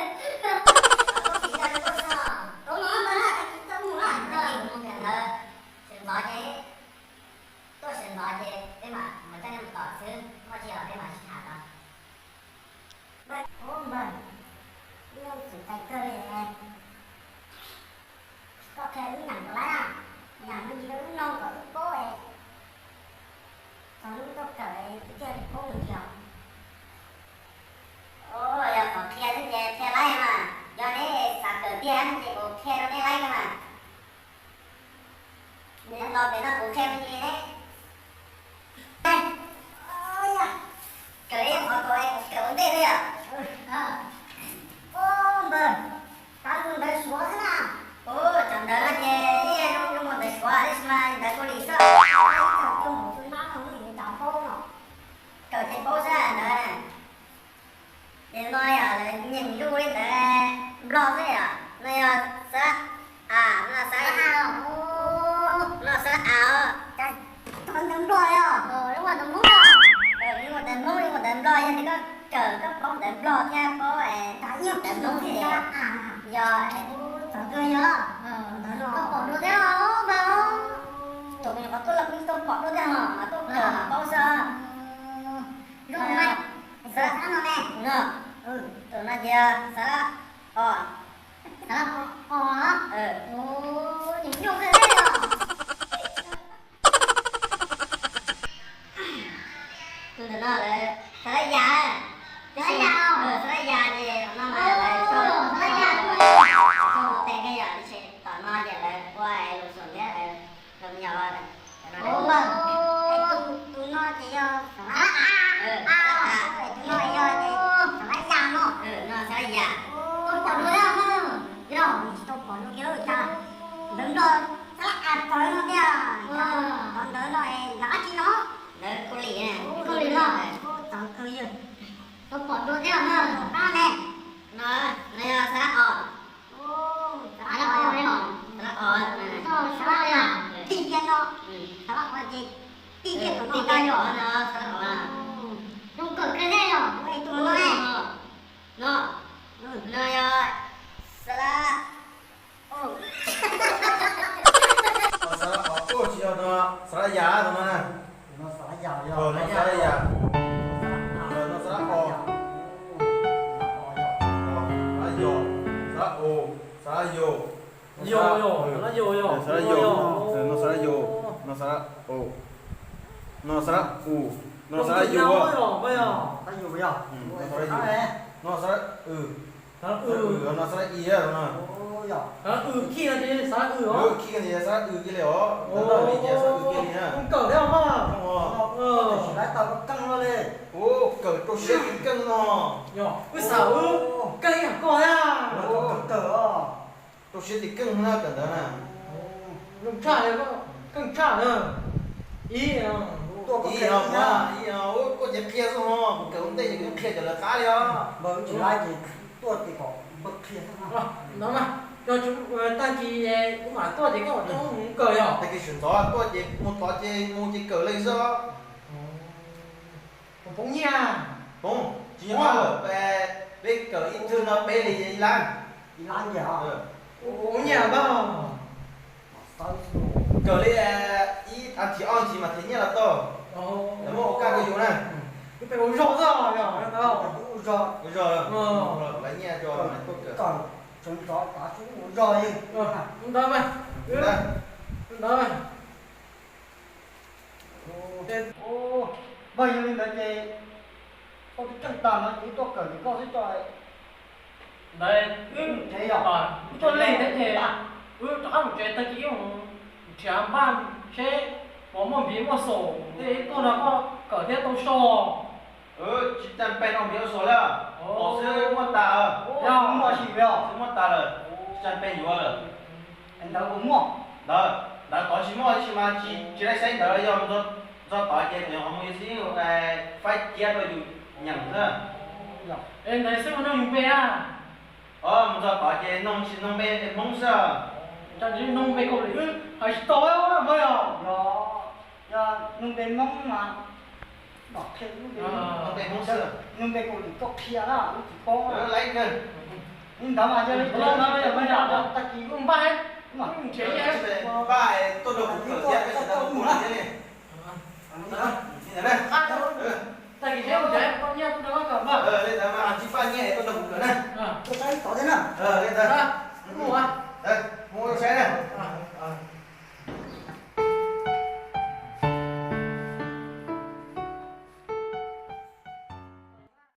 Tuaj tsis tau tuaj xwb os. Tuaj no mas, tsis tau mus na. Mus kawm ntawv sawv ntxov ces, tuaj sawv ntxov ces peb mam mus coj nej mus tom xwb, muaj tsis los peb mam sib tham tau. Ub npawg, ib lub xwm txais kawg li. Koj qhia wb nyeem kom laib na, nyeem me ntsis rau wb mloog kom wb paub es txog hnub tuaj kawm wb thiaj li paub me ntsis os. Ub, yog qhov qhia xwb ces qhia laib mas, yog neb xav kawm tiag ces kuv qhia rau neb laib mas. Neb los pem no kuv qhia me ntsis ne. Kawm ib qhov kom kawm ua ntej thiab yom. Ub npawg, kawm tus ntawv Suav xwb na. Ub, cov ntawv no ces yeej zoo zoo ntawv Suav tab sis mas ntawv Kaus Lim xwb. Kawm ces paub xwb ntawd. Ces no yog lawv nyeem zuj li ntawd Nplog xwb yom. No yog xab a, no xab a, no xab a. Ntawv Nplog yog, ntawv Hmoob, ntawv Nplog, yog tias koj kawm koj paub ntawv Nplog thiab paub ntawv Hmoob ces yog, yog, koj pom dua thiab os npawg. Tus nyuam qhuav tuaj los kuj tsis tau pom dua thiab os, mas tuaj kawm mas paub xwb. Xab a no ne, tus no ces xab a os. Xab a os. Nyuam nyuj kawg li os. Tus ntawm no lawv xab lab yas, xab lab yas, xab lab yas ces no mas lawv sau tes kawg yom, tiam sis tom no ces lawv ua lus Suav thiab lawv zoo yos. Tus no ces yog xab lab a, tus no yog xab lab yas no. No xab lab yas. Tau pom dua thiab, yog tsis tau pom dua kiag cas ntawv Nplog xab lab a txawv no thiab. Qhov ntawv no es ntawv dab tsi no? Ntawv Kaus Lim, Kaus Lim no. Txawv kawg yog. Tau pom dua thiab, tom qab ne. No, no yog xab lab os. Xab lab os, xab lab os, xab lab Tag yom no, xav tau zoo kawm kawg thiab yom. No, no yog xav lab, xav lab o, tsis yog no, xav lab yas no na. No xav lab yas, no xav lab yas, no xav lab o, xav lab yos, xav lab o, xav lab yos. Yos, yos, xav lab yos, yos, no xav lab yos, no xav lab o, no xav lab u, no xav lab yus, no xav lab yus, no xav lab w, no xav lab i no. Xav lab w khij no ces xav lab w os. Khij no ces xav lab w kiag li os. Ntawm no li ces xav lab w kiag li na. Kawm thiab mas. Ua kawm rau siab keej no. Wb xav wb keej ib yam koj thiab. Rau siab keej na kawm ntawd na. Zoo tshaj, keej tshaj na. Ib, ib no, ib no, tuaj ces qhia xwb ho, kuv kawm ua ntej ces kuv yeej qhia cov lawv qab li os. Ntawd mas, yog tag kis kuv mam tuaj ces koj mam coj wb mus kawm yom. Tag kis sawv ntxov tuaj ces mus tod ces mus ces kawm li xwb. Poob nyiaj. Poob, tsis nyiaj lawm, peb kawm ib thwv no peb li ib lab. Ib lab nyiaj. Poob nyiaj npawg. Kawm li ib as thiv ob as thiv mas thiaj nyiaj los tau. Lawv muab ua kaj ua yus na. Wb pem ua zog xwb os. Ua zog, ua zog, lawv nyiaj rau mas tuaj kawm. Sawv ntxov tav su ua zog li. Ntawd mas, ntawd mas. Npawg, yog li ntawd ces koj twb tseem tag no ces wb tuaj kawm ces koj xwb tso. Ntawd wb tsev yog wb tuaj lej thiab ces wb rov qab mus tsev tag kis wb mus nrhiav npaj seb puas muaj npiv muaj xaum tej tuaj nrog koj kawm thiab tau so. Tsis tas pes no npiv ua xaum li, xaum xwb muaj tas, yog muaj sim li os, xwb muaj tas lawm, tsis tas pes yuav lawm. Ntawd kuj muaj, ntawd, ntawd tod tsis muaj tab sis mas tsis, tsis laib saib ntawd yog mus txog tod ces thaum qhov mus yuav txiv faib ciab rau yus nyeem xwb. Es ntawd xwb ua noog yus npe a? Mus txog tod ces noog tsis noog npe Hmoob xwb. Cas tsis noog npe Kaus Lim, hais tsis tau Hmoob yog. Yog, yog noog npe Hmoob mas, noog npe Hmoob xwb, noog npe Kaus Lim koj qhia na wb tsis paub. Li ntawd mas yog li ntawd tag kis npaj, npaj tuaj nrog kuv kawm thiab peb sawv daws mus thiab li. Tag kis seb mus nrhiav nyiaj tuaj nrog koj kawm mas. Li ntawd mas tsis npaj nyiaj tuaj nrog kuv kawm na. Tuaj saib tod thiab na. Li ntawd, mus, mus saib na.